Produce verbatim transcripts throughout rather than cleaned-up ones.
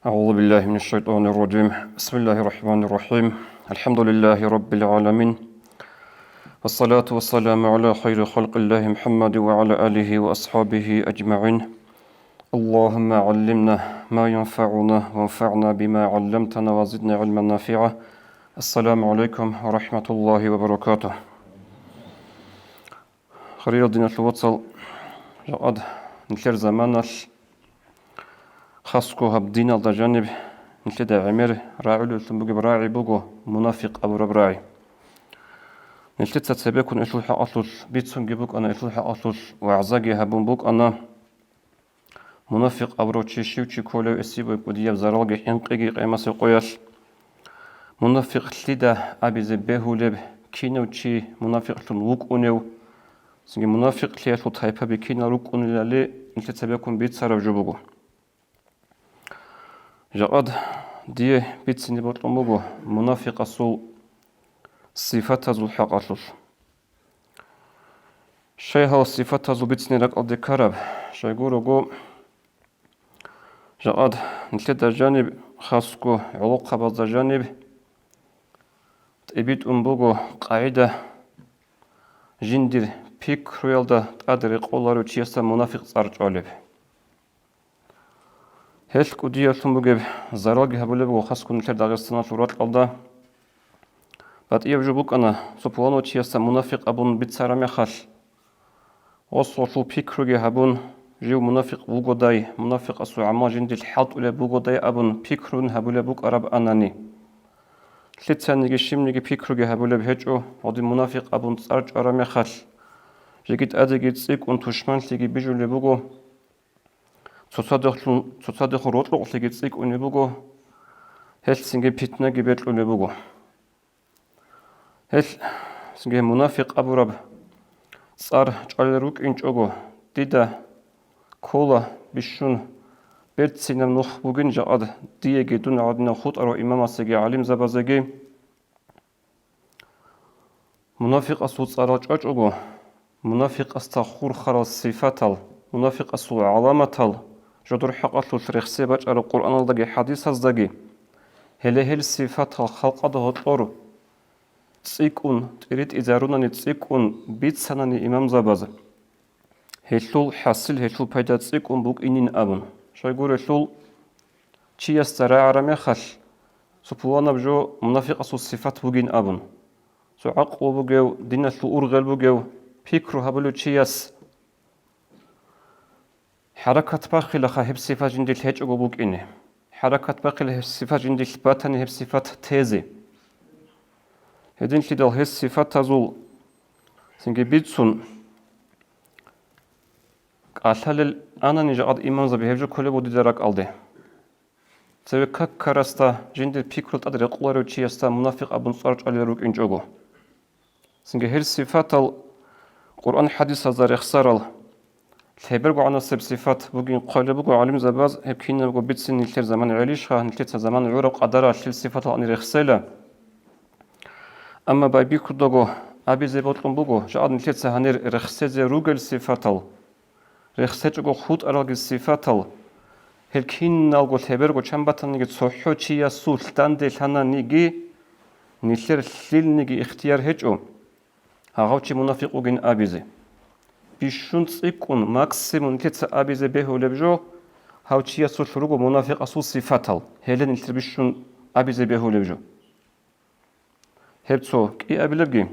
أعوذ بالله من الشيطان الرجيم. بسم الله الرحمن الرحيم. الحمد لله رب العالمين. والصلاة والسلام على خير خلق الله محمد وعلى آله وأصحابه أجمعين. اللهم علمنا ما ينفعنا وانفعنا بما علمتنا وزدنا علما نافعا. السلام عليكم ورحمة الله وبركاته. Хириял диналъул вацал, жакъад нилъер заманалъ, хасго гьаб диналда жаниб, нилъеда гӀемер рагӀулевлъун бугеб рагӀи буго мунафикъ абураб рагӀи. Нилъеца цебеккун гьелъул хӀакъалъулъ бицунги букӀана, гьелъул хӀакъалъулъ вагӀзаги гьабун букӀана. Мунафикъ абурав чи щив чи кколев, гьесие кӀудияб заралги хӀинкъиги къиямасеб къоялъ. Мунафикъ лъида абизе бегьулеб, кинав чи мунафикълъун вукӀунев, цинги мунафикълъиялъул тайпаби кинал рукӀунелали нилъеца цебеккун бицараб жо буго. Жакъад дие бицине бокьун буго мунафикъасул сифатазул хӀакъалъулъ. Щай гьал сифатазул бицине ракӀалде ккараб? Щайгурого, жакъад нилъеда жаниб, хасго гӀолохъабазда жаниб тӀибитӀун буго къагӀида: жиндир пикруялда тӀад рекъоларев чиясда мунафикъ цӀар чӀвалеб. Гьелъ кӀудиялъун бугеб заралги гьабулеб буго, хасго нилъер Дагъистаналъул ракьалда. БатӀияб жо букӀана, цо пуланав чиясда мунафикъ абун бицараб мехалъ, гъосулъул пикруги гьабун, жив мунафикъ вугодай, мунафикъасул гӀамал жиндилъ хӀалтӀулеб бугодай абун пикрун гьабулеб букӀараб анани. Лъицаниги щибниги пикруги гьабулеб гьечӀо, гьадин мунафикъ абун цӀар чӀвараб мехалъ, жеги тӀадеги цӀикӀкӀун тушманлъиги бижулеб буго. Цоцадехлъун, цоцадехун рокьукълъиги цӀикӀкӀунеб буго, гьелъ цинги питнаги бекьулеб буго. Гьелъ цинги мунафикъ абураб цӀар чӀвалел рукӀинчӀого, дида ккола бищун берцинаб нух бугин жакъад диеги дун гӀадинав хутӀарав имамасеги гӀалимзабазеги. Мунафикъасул цӀарал чӀвачӀого, мунафикъасда хурхарал сифатал, мунафикъасул гӀаламатал жодор хӀакъалъулъ рехсе бачӀараб Къуръаналдаги хӀадисаздаги, гьеле гьел сифатал халкъалда гьоркьор цӀикӀкӀун, тӀиритӀизарунани цӀикӀкӀун бицанани имамзабаз, гьелъул хӀасил, гьелъул пайда цӀикӀкӀун букӀинин абун. Щайгурелъул, чиясда рагӀараб мехалъ, цо пуланаб жо мунафикъасул сифат бугин абун, цо гӀакълу бугев, диналъул ургъел бугев, пикру гьабулев чияс хӀаракат бахилаха гьеб сифат жиндилъ гьечӀого букӀине. ХӀаракат бахила гьеб сифат жиндилъ батани гьеб сифат тезе. Гьединлъидал гьес сифатазул цинги бицун кӀалъалел анани жакъад имамзаби гьеб жо кколеб буго дида ракӀалде. Цеве каккарасда жиндир пикру тӀад рекъоларев чиясда мунафикъ абун цӀар чӀвалел рукӀинчӀого. Цинги гьел сифатал Къуръан-хӀадисазда рехсарал лъебергогӀанасеб сифат бугин хъвалеб буго гӀалимзабаз, гьеб кинабго бицин нилъер заман гӀелищха, нилъеца заман гӀураб къадаралъ гьел сифатал гьанир рехсела. Амма байбихьудаго абизе бокьун буго, жакъад нилъеца гьанир рехсезе ругел сифатал, рехсечӀого хутӀаралги сифатал, гьел киналго лъеберго чан батаниги цохӀо чиясулъ данделъананиги, нилъер лъилниги ихтияр гьечӀо гьагъав чи мунафикъ вугин абизе. Бищун цӀикӀкӀун максимум нилъеца абизе бегьулеб жо, гьав чиясулъ руго мунафикъасул сифатал, гьеле нилъер бищун абизе бегьулеб жо. Гьеб цо кӀиабилебги.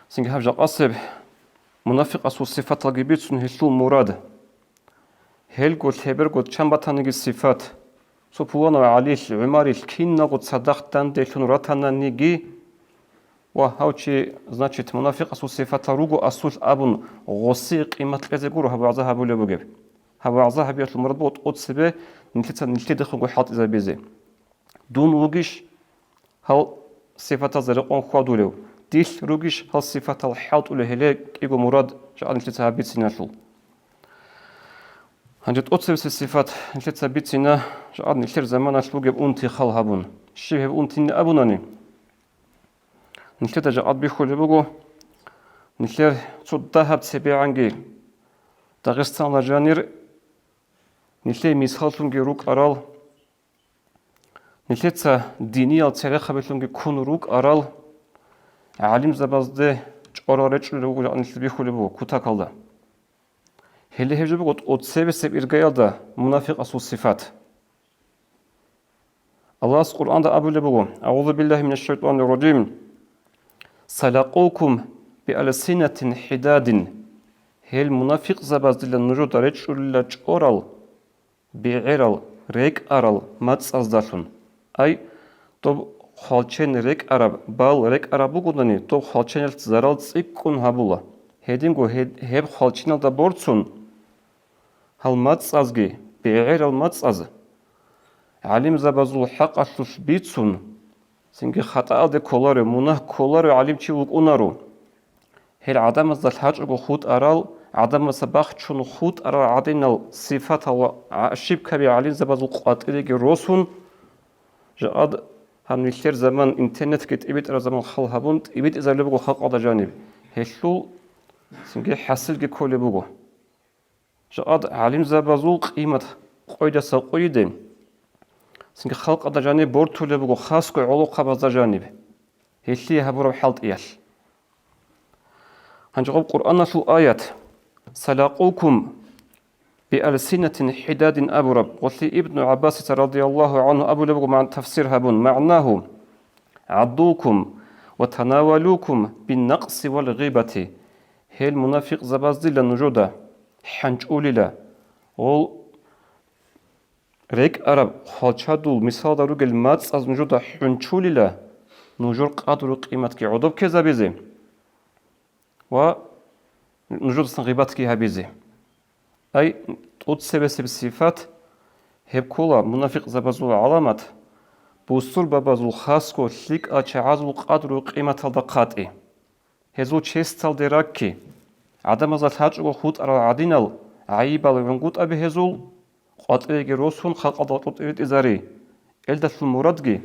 Цинги гьаб жакъасеб мунафикъасул сифаталги бицун гьелъул мурад. Гьелго лъеберго чан батаниги сифат, цо пуланав ГӀалилъ, ГӀумарилъ киналго цадахъ данделъун ратананиги ва гьав чи, значит, мунафикъасул сифатал руго асулъ абун гъосие къимат кьезе гуро гьаб вагӀза гьабулеб бугеб. Гьаб вагӀза гьабиялъул мурад буго тӀоцебе нилъеца нилъедехунго хӀалтӀизабизе. Дун вугищ гьал сифатазда рекъон хьвадулев? Дилъ ругищ гьал сифатал хӀалтӀулев? Гьеле кӀиго мурад жакъа нилъеца гьаб бициналъул. Гьанже тӀоцебесеб сифат нилъеца бицина, жакъа нилъер заманалъ бугеб унти хал гьабун. Щиб гьеб унтини абунани? Нилъеда жакъа бихьулеб буго, нилъер цо дагьаб цебегӀанги Дагъистаналда жанир нилъее мисаллъунги рукӀарал Нилъеца диниял церехъабилъунги ккун рукӀарал гӀалимзабазде чӀорал речӀчӀулел руго жакъа нилъ бихьулеб буго кутакалда. Гьеле гьеб жо буго тӀоцебесеб иргаялда мунафикъасул сифат. Аллагьас Къуръанда абулеб буго: «Агъузу биллагьи минаш шайтанир ражим. Салакъукум биалсинатин хӀидадин». Гьел мунафикъзабаздила нужеда речӀчӀулила чӀорал бегӀерал, рекӀарал мацӀаздалъун. Ай, доб хвалчен рекӀараб, бал рекӀараб бугони, доб хвалченалъ зарал цӀикӀкӀун гьабула. Гьединго гьед-, гьеб хвалченалда борцун гьал мацӀазги, бегӀерал мацӀаз, гӀалимзабазул хӀакъалъулъ бицун, цинги хатӀаалде кколарев, мунагь кколарев гӀалимчи вукӀунаро. Гьел гӀадамазда лъачӀого хутӀарал, гӀадамазда бахчун хутӀарал гӀадинал сифатал ва ошибкаби гӀалимзабазул къватӀиреги росун, жакъад гьаб нилъер заман, интернетги тӀибитӀараб заман хал гьабун, тӀибитӀизабулеб буго халкъалда жаниб. Гьелъул цинги хӀасилги кколеб буго. Жакъад гӀалимзабазул къимат къойдаса къойиде, цинги халкъалда жаниб бортулеб буго, хасго гӀолохъабазда жаниб, гьелъие гьабураб хӀалтӀиялъ. Гьанже гъаб Къуръаналъул аят: «Салакъукум биалсинатин хӀидадин» абураб, гъолъи Ибну ГӀаббасица радияллагьу гӀангьу абулеб буго ман-, тафсир гьабун, магӀнагьу: «ГӀаддукум ва танавалукум биннакъси вал гъибати». Гьел мунафикъзабаздила нужеда хӀанчӀулила, гъол рекӀараб хвалчадул мисалда ругел мацӀаз нужеда хӀунчулила, нужер къадру-къиматги гӀодоб ккезабизе ва нужедасан гъибатги гьабизе. Ай, тӀоцебесеб сифат, гьеб ккола мунафикъзабазул гӀаламат, бусурбабазул хасго лъикӀал чагӀазул къадру-къиматалда хъатӀи. Гьезул честалде ракки, гӀадамазда лъачӀого хутӀарал гӀадинал гӀайибал гӀунгутӀаби гьезул, къватӀиреги росун халкъалда тӀутӀи-, ритӀизари. Элдалъул мурадги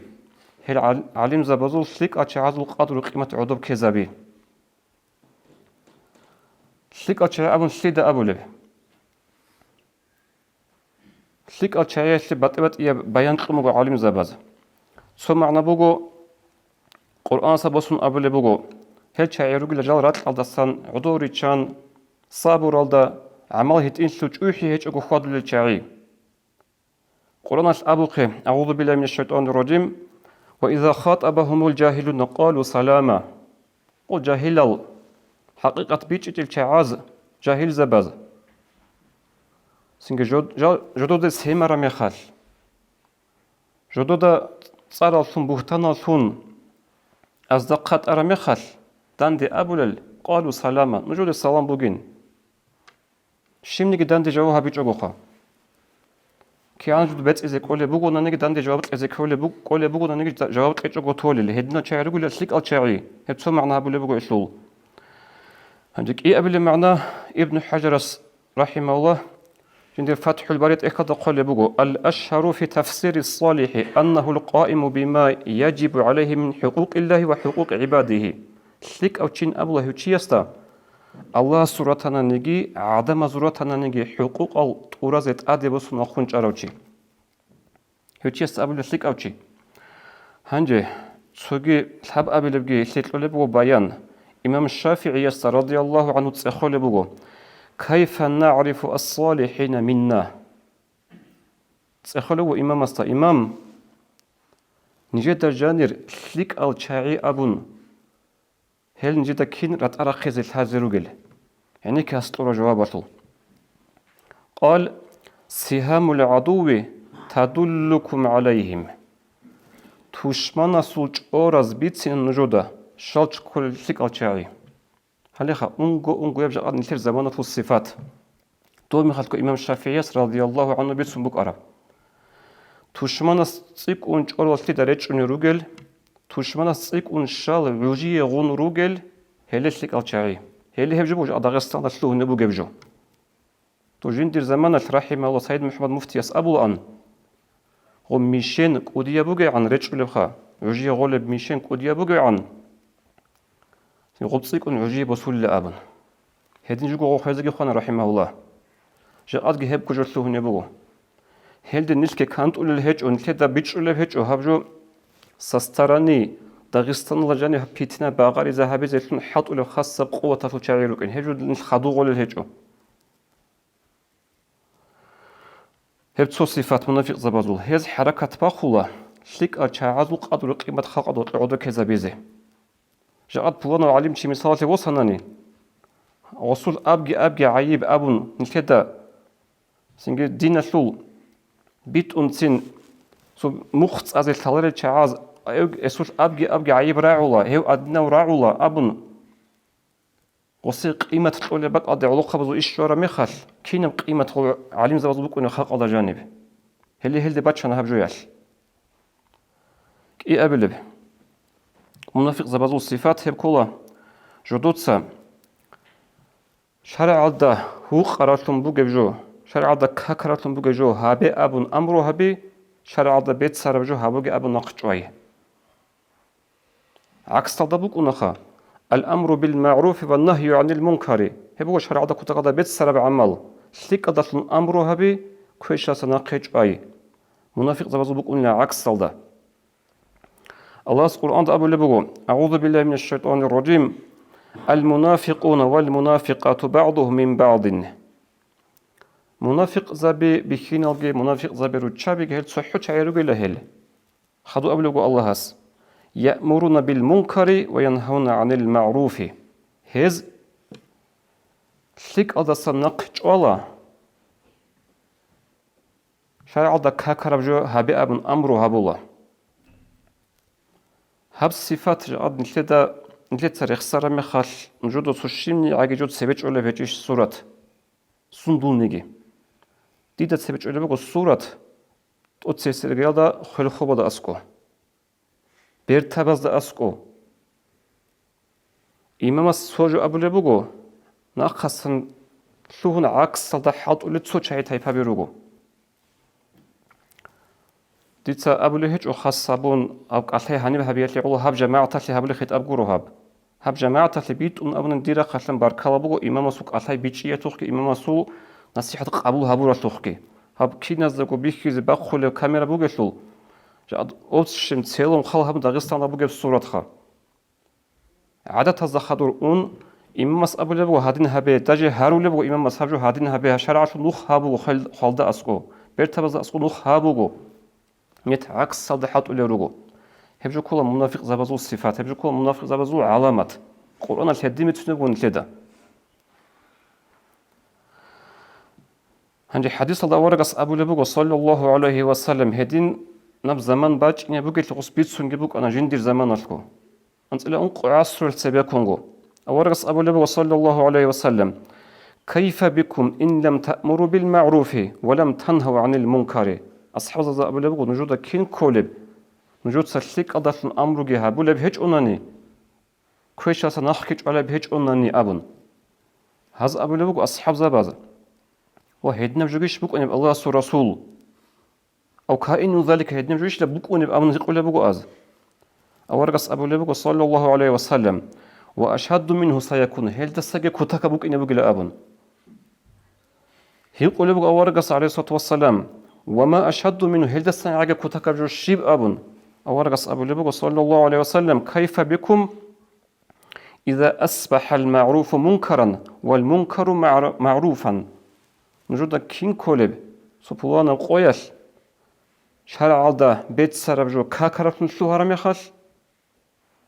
гьел гӀал-, гӀалимзабазул лъикӀал чагӀазул къадру-къимат гӀодоб ккезаби. ЛъикӀал чагӀи абун лъида абулеб? ЛъикӀал чагӀиялъе батӀи-батӀияб баян кьун буго гӀалимзабаз. Цо магӀна буго, Къуръанаса босун абулеб буго: «Гьел чагӀи ругила жал ракьалдасан гӀодов риччан, сабуралда, гӀамал гьитӀинлъул чӀухӀи гьечӀого хьвадулел чагӀи». Къуръаналъ абухъе: «Агъузу биллагьи минаш шайтанир ражим. Ва иза хатӀабагьумул жагьилуна къалу салама». О, жагьилал, хӀакъикъат бичӀчӀичӀел чагӀаз, жагьилзабаз. Цинги жод-, жа-, жододе семара мехалъ, жодода цӀараллъун, бугьтаналлъун азда хъатӀара мехалъ, данде абулел: «Къалу салама», нужеде салам бугин. Щибниги данде жаваб гьабичӀогоха. КигӀан жуд бецӀизе кӀолеб бугонаниги, данде жаваб кьезе кколеб буг-, кӀолеб бугонаниги, жа-, жаваб кьечӀого толел. Гьединал чагӀи ругила лъикӀал чагӀи. Гьеб цо магӀна гьабулеб буго гьелъул. Гьанже кӀиабилеб магӀна Ибн ХӀажарас, рахӀимагьуллагь, жиндир ФатхӀул Бари тӀехьалда хъвалеб буго: «Ал-ашгьару фи тафсири салихӀи аннагьул къаиму бима яжибу гӀалайгьи мин хӀукъукъиллагьи ва хӀукъукъи гӀибадигьи». ЛъикӀав чин абула гьев чиясда, Аллагьасул ратананиги, гӀадамазул ратананиги хӀукъукъал тӀуразе тӀаде босун вахъун чӀарав чи. Гьев чиясда абулеб лъикӀав чи. Гьанже цоги лъабабилебги гьелъе кьолеб буго баян. Имам ШафигӀиясда радияллагьу гӀангьу цӀехолеб буго: «Кайфа нагӀрифу ас-салихӀина минна?» ЦӀехолев вуго имамасда: «Имам, нижеда жанир лъикӀал чагӀи абун, гьел нижеда кин ратӀа рахъизе лъазе ругел?» ГӀенекке гьас кьураб жавабалъул. Къал: «Сигьамул гӀадуви тадуллукум гӀалайгьим». Тушманасул чӀораз бицина нужеда щал чуккулел лъикӀал чагӀи. Гьалеха, унго-унгояб жакъа нилъер заманалъул сифат. Доб мехалъго имам ШафигӀияс радияллагьу гӀангьу бицун букӀараб: «Тушманас цӀикӀкӀун чӀораллъида речӀчӀунел ругел, тушманас цӀикӀкӀун щал гӀужие гъун ругел, гьеле лъикӀал чагӀи». Гьеле гьеб жо буго Дагъисталда лъугьунеб бугеб жо. Дов жиндир заманалъ, рахӀимагьуллагь, Сайид МухӀаммад муфтияс абулаан: «Гъоб мишен кӀудияб бугегӀан речӀчӀулебха, гӀужие гъолеб мишен кӀудияб бугегӀан, гъоб цӀикӀкӀун гӀужие босулила», – абун. Гьедин жуго гъов хвезеги хвана, рахӀимагьуллагь. Жакъадги гьебго жо лъугьунеб буго. Гьелде нилъги кантӀулел гьечӀо, нилъеда бичӀчӀулеб гьечӀо гьаб жо со стороны Дагъистаналда жаниб питна багъаризе гьабизелъун хӀалтӀулеб хасаб къуваталъул чагӀи рукӀин, гьеб жо нилъ хадув гъолел гьечӀо. Гьеб цо сифат мунафикъзабазул. Гьез хӀаракат бахула лъикӀал чагӀазул къадру-къимат халкъалда гьоркьоб ккезабизе. Жакъа пуланав гӀалимчи мисалалъе восанани, гъосул абги-абги гӀайиб абун нилъеда, цинги диналъул битӀунцин цо мухъ цӀазе лъаларел чагӀаз, гьев гьесулъ абги-абги гӀайиб рагӀула, гьев адинав рагӀула абун, гъосе къимат кьолеб бакӀалде гӀолохъабазул иш щвараб мехалъ, кинаб къимат гъол гӀалимзабазул букӀунеб халкъалда жаниб? Гьеле гьелде бачана гьаб жоялъ. КӀиабилеб. Мунафикъзабазул сифат гьеб ккола: жодоца шаргӀалда гьукъаралъун бугеб жо, шаргӀалда какаралъун бугеб жо гьабе абун амру гьаби, шаргӀалда беццараб жо гьабуге абун нахъ чӀвай. ГӀаксалда букӀунаха: «Ал-амру бил-магӀруфи ва нагью гӀанил мункари». Гьеб буго шаргӀалда кутакалда беццараб гӀамал: лъикӀалдалъун амру гьаби, квешалъа нахъе чӀвай. Мунафикъзабазул букӀунила гӀаксалда. Аллагьас Къуръанда абулеб буго: «АгӀузу биллагьи минаш шайтӀанир ражим. Ал-мунафикъуна вал-мунафикъату багӀдугьум мин багӀдин». Мунафикъзаби бихьиналги, мунафикъзаби руччабиги гьел цохӀо чагӀи ругела гьел. Хадув абулеб буго Аллагьас: «Яъмуруна бил мункари ва янгьавна гӀанил магӀруфи». Гьез лъикӀалдаса нахъ чӀвала, шаргӀалда какараб жо гьабе абун амру гьабула. Гьаб сифат жакъа нилъеда, нилъеца рехсараб мехалъ, нужеда цо щибниги гӀаги жо цебе чӀолеб гьечӀищ сурат? Сундулниги. Дида цебе чӀолеб буго сурат тӀоцесергиялда хвел-хобалда аскӀо, бертабазда аскӀо. Имамас цо жо абулеб буго, нахъасан лъугьун гӀаксалда хӀалтӀулел цо чагӀи-тайпаби руго. Дица абулеб гьечӀо хас гьабун, гьаб кӀалъай гьаниб гьабиялъе гӀоло гьаб жамагӀаталъе гьабулеб хитӀаб гуро гьаб. Гьаб жамагӀаталъе битӀун абунани дир рахъалъан баркала буго имамасул кӀалъай бичӀчӀиялъухъги, имамасул насихӀат къабул гьабуралъухъги. Гьаб киназдаго бихьизе бахъулеб камера бугелъул, жа-, общем целом хал гьаб Дагъистанда бугеб суратха. ГӀадатазда хадур ун, имамас абулеб буго гьадин гьабе, даже гьарулеб буго имамас гьаб жо гьадин гьабе, шаргӀалъул нух гьаб буго хвел-, хвалда аскӀо, бертабазда аскӀо нух гьаб буго. Нет, гӀаксалда хӀалтӀулел руго. Гьеб жо ккола мунафикъзабазул сифат, гьеб жо ккола мунафикъзабазул гӀаламат. Къуръаналъ гьедин бицунеб буго нилъеда. Гьанже хӀадисалда аварагас абулеб буго, саллаллагьу гӀалайгьи ва саллам, гьединаб заман бачӀине бугелъул гъус бицунги букӀана жиндир заманалъго, анцӀила ункъо гӀасруялъ цебеккунго. Аварагас абулеб буго, саллаллагьу гӀалайгьи ва саллам: «Кайфа бикум ин лам таъмуру бил магӀруфи ва лам тангьав гӀанил мункари?» АсхӀабзабазда абулеб буго, нужеда кин кколеб, нужеца лъикӀалдалъун амруги гьабулеб гьечӀонани, квешалъа нахъги чӀвалеб гьечӀонани абун. Гьаз абулеб буго асхӀабзабаз: «Ва гьединаб жогищ букӀунеб Аллагьасул Расул? Ав каину залика, гьединаб жогищила букӀунеб?» абун гьикъулеб буго аз. Аварагас абулеб буго, саллаллагьу гӀалайгьи ва саллам: «Ва ашадду мингьу саякун, гьелдасаги кутакаб букӀине бугила», абун. Гьикъулеб буго аварагас, гӀалайгьиссалату вассалам: «Ва ма ашадду мингьу, гьелдасан гӀаги кутакаб жо щиб?» абун. Аварагас абулеб буго, саллаллагьу гӀалайгьи ва саллам: «Кайфа бикум иза асбахӀал магӀруфу мункаран вал мункару магӀру-, магӀруфан?» Нужеда кин кколеб, цо пуланаб къоялъ шаргӀалда беццараб жо какараблъун лъугьараб мехалъ,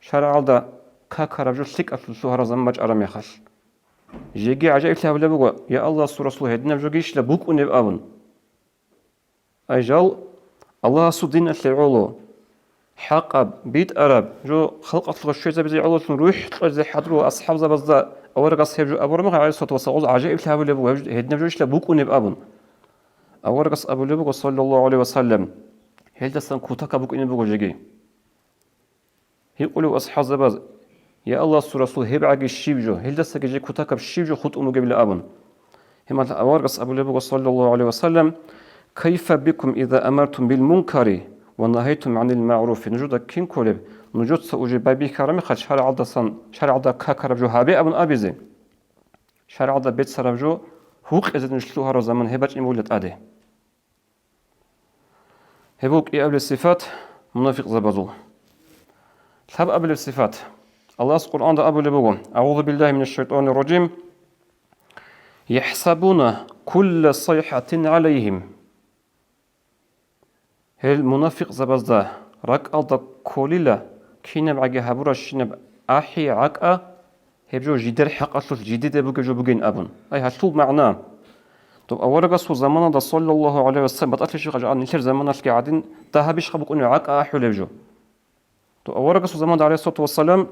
шаргӀалда какараб жо лъикӀаблъун лъугьараб заман бачӀараб мехалъ. Жеги гӀажаиблъи гьабулеб буго: «Я Аллагьасул Расул, гьединаб жогищила букӀунеб?» абун. Ай жал, Аллагьасул диналъе гӀоло, хӀакъаб, битӀараб жо халкъалъулъ щвезабизе гӀололъун рухӀ кьезе хӀадурал асхӀабзабазда аварагас гьеб жо абураб мехалъ, гӀалайгьиссалату вассалам, гӀажаиблъи гьабулеб буго, гьеб жо-, гьединаб жо ишла букӀунеб абун. Аварагас абулеб буго, саллаллагьу гӀалайгьи ва саллам, гьелдасан кутакаб букӀине буго жеги. Гьикъулев асхӀабзабаз: «Я Аллагьасул Расул, гьеб гӀаги щиб жо, гьелдасаги жеги кутакаб щиб жо хутӀун бугебила?» абун. Гьебмехалъ аварагас абулеб буго, саллаллагьу гӀалайгьи ва саллам: «Кайфа бикум иза амартум бил мункари ва нагьайтум гӀанил магӀруфи?» Нужеда кин кколеб, нужеца уже байбихьараб мехалъ шаргӀалдасан, шаргӀалда какараб жо гьабе абун абизе? ШаргӀалда беццараб жо гьукъизе нуж лъугьараб заман гьеб бачӀин бугила тӀаде. Гьеб буго кӀиабилеб сипат мунафикъзабазул. Лъабабилеб сипат. Аллагьас Къуръанда абулеб буго: «АгӀузу биллагьи минаш шайтӀанир ражим. ЯхӀсабуна кулла сайхӀатин гӀалайгьим». Гьел мунафикъзабазда ракӀалда кколила кинабгӀаги гьабуращинаб ахӀи гӀакӀа, гьеб жо жидер хӀакъалъулъ жидеде бугеб жо бугин абун. Ай, гьалъул магӀна. Доб аварагасул заманалда, саллаллагьу гӀалайгьи вассалам, батӀалъи щибха жагӀан нилъер заманалъги гӀадин, дагьабищха букӀунеб гӀакӀа ахӀулеб жо? Доб аварагасул заманалда, гӀалайгьиссалату вассалам,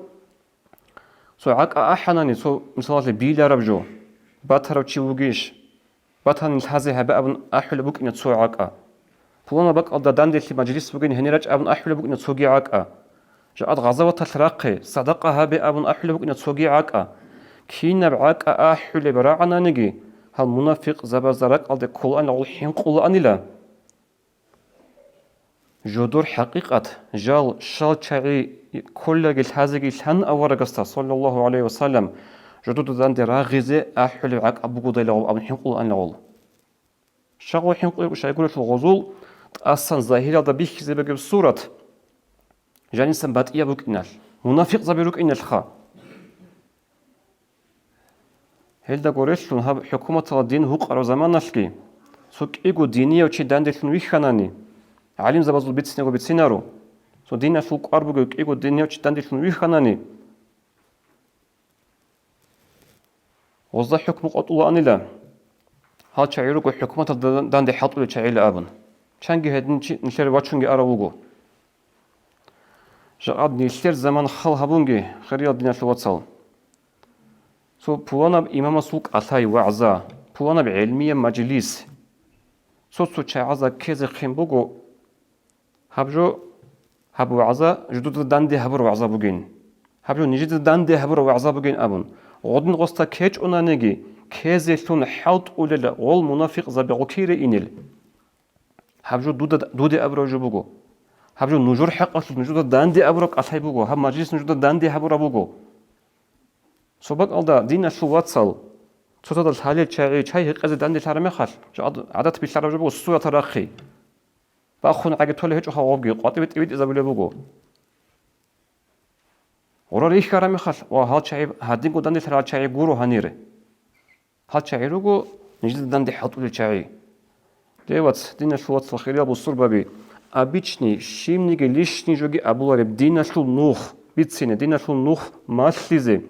цо гӀакӀа ахӀанани, цо, мисалалъе, билараб жо, батарав чи вугищ, батани лъазе гьабе абун ахӀулеб букӀина цо гӀакӀа. Пуланаб бакӀалда данделъи мажлис бугин, гьенир рачӀа абун ахӀулеб букӀина цоги гӀакӀа. Жакъад гъазаваталъ рахъе, садакъа гьабе абун ахӀулеб букӀина цоги гӀакӀа. Кинаб гӀакӀа ахӀулеб рагӀананиги, гьал мунафикъзабазда ракӀалде кколаанила гъол хӀинкъулаанила. Жодор хӀакъикъат, жал, щал чагӀи кколаги лъазеги лъан аварагасда, саллаллагьу гӀалайгьи вассалам, жодуда данде рагъизе ахӀулеб гӀакӀаб бугодайлагъуб абун хӀинкъулаанлагъул. Щагъул хӀинкъулеб щайгурелъул гъозул, тӀасан загьиралда бихьизе бугеб сурат, жанисан батӀияб букӀиналъ, мунафикъзаби рукӀиналъха. Гьелда гурелъун гьаб хӀукуматалда дин гьукъараб заманалъги, цо кӀиго динияв чи данделъун вихьанани, гӀалимзабазул бицинего бицинаро, цо диналъул кӀвар бугев кӀиго динияв чи данделъун вихьанани, гъозда хӀукму къотӀулаанила, гьал чагӀи руго хӀукуматалда данде хӀалтӀулел чагӀила абун, чанги гьедин чи нилъер вачунги арав вуго. Жакъад нилъер заман хал гьабунги, хириял диналъул вацал. Цо пуланаб имамасул кӀалъай вагӀза, пуланаб гӀелмияб мажлис. Цо-цо чагӀазда ккезе хъен буго, гьаб жо, гьаб вагӀза жудуда данде гьабураб вагӀза бугин, гьаб жо нижеда данде гьабураб вагӀза бугин абун, гъодин гъосда ккечӀонаниги, ккезелъун хӀалтӀулел гъол мунафикъзаби гъокире инел. Гьаб жо дуда, дуде абураб жо буго. Гьаб жо нужер хӀакъалъулъ нужеда данде абураб кӀалъай буго, гьаб мажлис нужеда данде гьабураб буго. Цо бакӀалда диналъул вацал, цоцазда лъалел чагӀи чай гьекъезе данде лъараб мехалъ, жо гӀад-, гӀадат билълъараб жо буго, суратал рахъи. Бахун гӀаги толеб гьечӀоха гъобги, къватӀибе тӀибитӀизабулеб буго. Гъура рихьараб мехалъ, ва гьал чагӀи, гьадинго данде лъарал чагӀи гуро гьанир. Гьал чагӀи руго нижеда данде хӀалтӀулел чагӀи. Дей вац, диналъул вацал, хириял бусурбаби, обычный, щибниги лишний жоги абулареб диналъул нух бицине, диналъул нух малъизе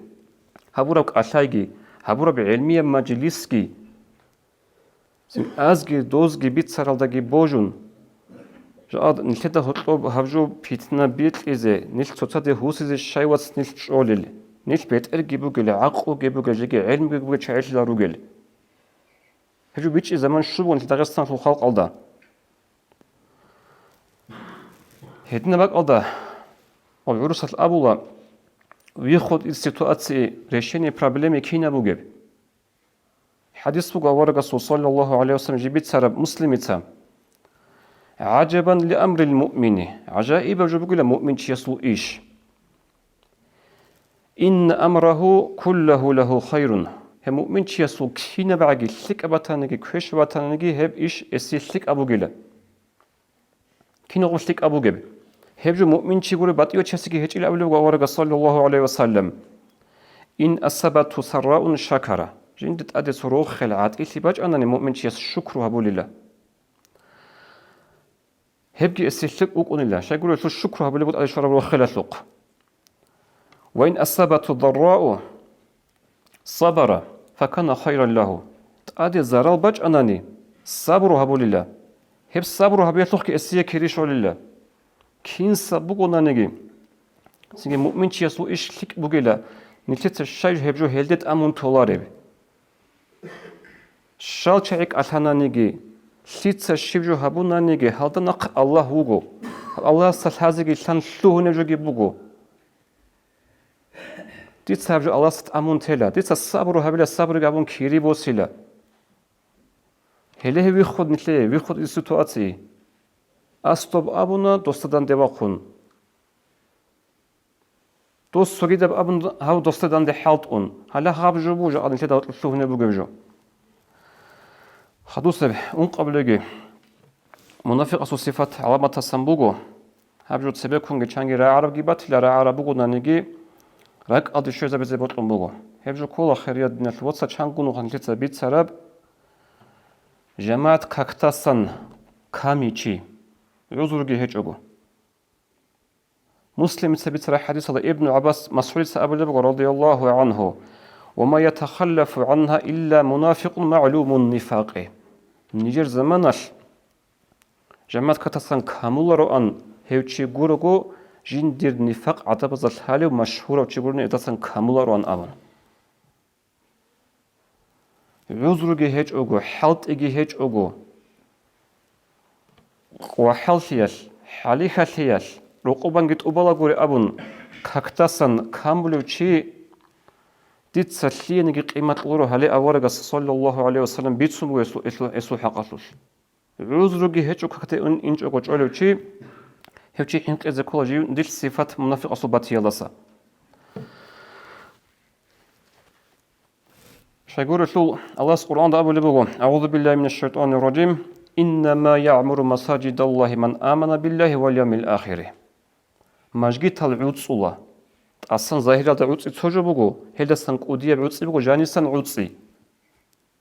гьабураб кӀалъайги, гьабураб гӀелмияб мажлисги, цин азги дозги бицаралдаги божун, жакъад нилъеда гьоркьоб гьаб жо питна бикьизе, нилъ цоцаде гьусизе щай вац нилъ чӀолел, нилъ бетӀерги бугел, гӀакълуги бугел, жеги гӀелмуги бугел чагӀилъила ругел. Гьеб жо бичӀчӀи заман щиб бугеб нилъ Дагъистаналъул халкъалда. Гьединаб бакӀалда ва гӀурусалъ абула, выход из ситуации, решение проблемы кинаб бугеб? ХӀадис буго аварагасул, саллаллагьу гӀалайгьи вассалам, жиб бицараб Муслимица: «ГӀажабан ли амрил муъмини», гӀажаибаб жо бугила муъминчиясул иш. «Инна амрагьу куллагьу лагьу хайрун», гьеб муъминчиясул кинабгӀаги лъикӀаб батаниги, квеш батаниги, гьеб иш гьесие лъикӀаб бугила. Киналго лъикӀаб бугеб? Гьеб жо муъминчи гуреб батӀияб чиясеги гьечӀила абулеб буго аварагас, саллаллагьу гӀалайгьи вассалам: «Ин асабатгьу сарраун шакара». Жинда тӀаде цо рохел гӀатӀилъи бачӀанани, муъминчияс шукру гьабулила. Гьебги эсилъек букӀунила, щайгурелъул шукру гьабулеб бутӀа щвараб рохелалъухъ. «Ва ин асабатгьу даррау сабара, факана хайран лагьу». ТӀаде зарал бачӀанани, сабру гьабулила. Гьеб сабру гьабиялъухъги эсие кири щолила. Кинса бугонаниги, цинги муъминчиясул иш лъикӀ бугила, нилъеца щай гьеб жо гьелде тӀамун толареб? Щал чагӀи кӀалъананиги, лъица щиб жо гьабунаниги, гьалда нахъ Аллагь вуго. Аллагьасда лъазеги лъан лъугьунеб жоги буго. Дица гьаб жо Аллагьасда тӀамун тела, дица сабру гьабила, сабруги гьабун кири босила. Гьеле гьеб виххун нилъее, виххун из ситуации. Ас доб абуна, досда данде вахъун. Дос цогидаб абун, гьав досда данде хӀалтӀун. Гьале гьаб жо буго, жакъа нилъеда гьоркьоб лъугьунеб бугеб жо. Хадусеб ункъабилеги. Мунафикъасул сифат гӀаламатасан буго, гьаб жо цебеккунги чанги рагӀарабги батила, рагӀараб бугонаниги, ракӀалде щвезабизе бокьун буго. Гьеб жо ккола, хириял диналъул вацал, чангун нилъеца бицараб, жамагӀат кактасан камичи, гӀузруги гьечӀого. Муслимица бицараб хӀадисалда Ибну ГӀаббас, МасгӀудица абулеб буго, радияллагьу гӀангьу: «Ва ма ятахаллафу гӀангьа илла мунафикъун магӀлумун нифакъи». Нижер заманалъ жамагӀат кактасан камулароан гьев чи гурого, жиндир нифакъ гӀадабазда лъалев машгьурав чи гурони гьедасан камулароан абун. ГӀузруги гьечӀого, хӀалтӀиги гьечӀого, къвахӀаллъиялъ, хӀалихьалъиялъ, рокъобанги тӀубалагури абун, кактасан камулев чи дица лъиениги къимат кьуро гьале аварагас, саллаллагьу гӀалайгьи вассалам, бицун буго гьесул, гьесул, гьесул хӀакъалъулъ. ГӀузруги гьечӀо какде ун-, инчӀого чӀолев чи, гьев чи хӀинкъизе ккола жив дилъ сифат мунафикъасул батиялдаса. Щайгурелъул Аллагьас Къуръанда абулеб буго: «АгӀузу биллагьи минаш шайтӀанир ражим. Иннама яъмуру масажидаллагьи ман амана биллагьи вал явмил ахири». Мажгитал гӀуцӀула. ТӀасан загьиралда гӀуцӀи цо жо буго, гьелдасан кӀудияб гӀуцӀи буго жанисан гӀуцӀи.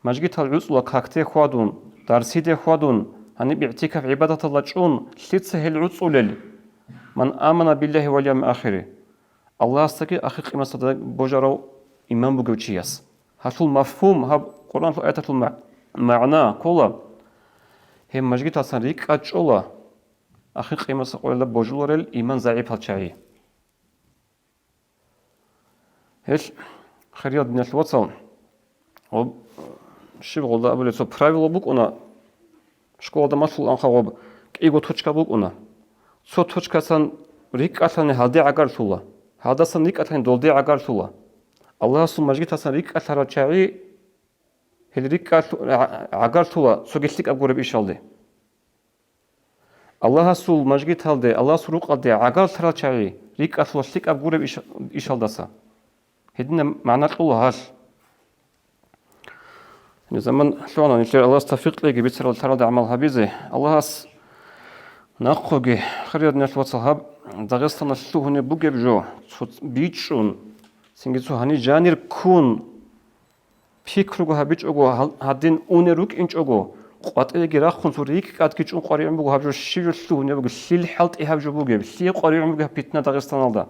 Мажгитал гӀуцӀула какде хьвадун, дарсиде хьвадун, гьаниб игӀтикаф гӀибадаталда чӀун, лъица гьел гӀуцӀулел? Ман амана биллагьи вал явмил ахири. Аллагьасдаги ахир къиматалда божарав иман бугев чияс. Гьалъул мафгьум, гьаб Къуръаналъул аяталъул ма-, магӀна ккола, гьеб мажгиталдасан рикӀкӀад чӀола ахир къиматалда къоялда божуларел иман загӀипал чагӀи. Гьел, хириял диналъул вацал, гъоб, щиб гъолда абулеб, цо правило букӀуна, школада малъулаанха гъоб, кӀиго точка букӀуна. Цо точкасан рикӀкӀалъани гьалде гӀагарлъула, гьалдасан рикӀкӀалъани долде гӀагарлъула. Аллагьасул мажгиталдасан рикӀкӀалъарал чагӀи, гьел рикӀкӀалъу-, гӀа-, гӀагарлъула цоги лъикӀаб гуреб ишалде. Аллагьасул мажгиталде, Аллагьасул рукъалде гӀагарлъарал чагӀи рикӀкӀалъула лъикӀаб гуреб иш-, ишалдаса. Гьединаб магӀна кьула гьалъ. Заман лъугьана нилъер, Аллагьас тавфикъ кьеги бицарал лъаралда гӀамал гьабизе. Аллагьас нахъоги, хириял диналъул вацал, гьаб Дагъистаналъ лъугьунеб бугеб жо цо бичӀчӀун, цинги цо гьаниб жанир ккун, пикруго гьабичӀого, гьал-, гьадин унел рукӀинчӀого, къватӀиреги рахун, цо рикӀкӀадги чӀун къваригӀун буго гьаб жо щиб жо лъугьунеб буго, лъил хӀалтӀи гьаб жо бугеб, лъие къваригӀун бугеб гьаб питна Дагъистаналда.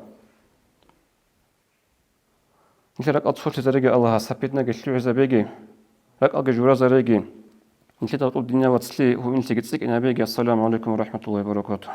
Нилъер ракӀал цолъизареги Аллагьас, гьаб питнаги лъугӀизабеги, ракӀалги журазареги, нилъеда гьоркьоб диниял вацлъи гьуинлъиги цӀикӀкӀинабеги. Ассаламу гӀалайкум ва рахӀматуллагьи ва баракатугь.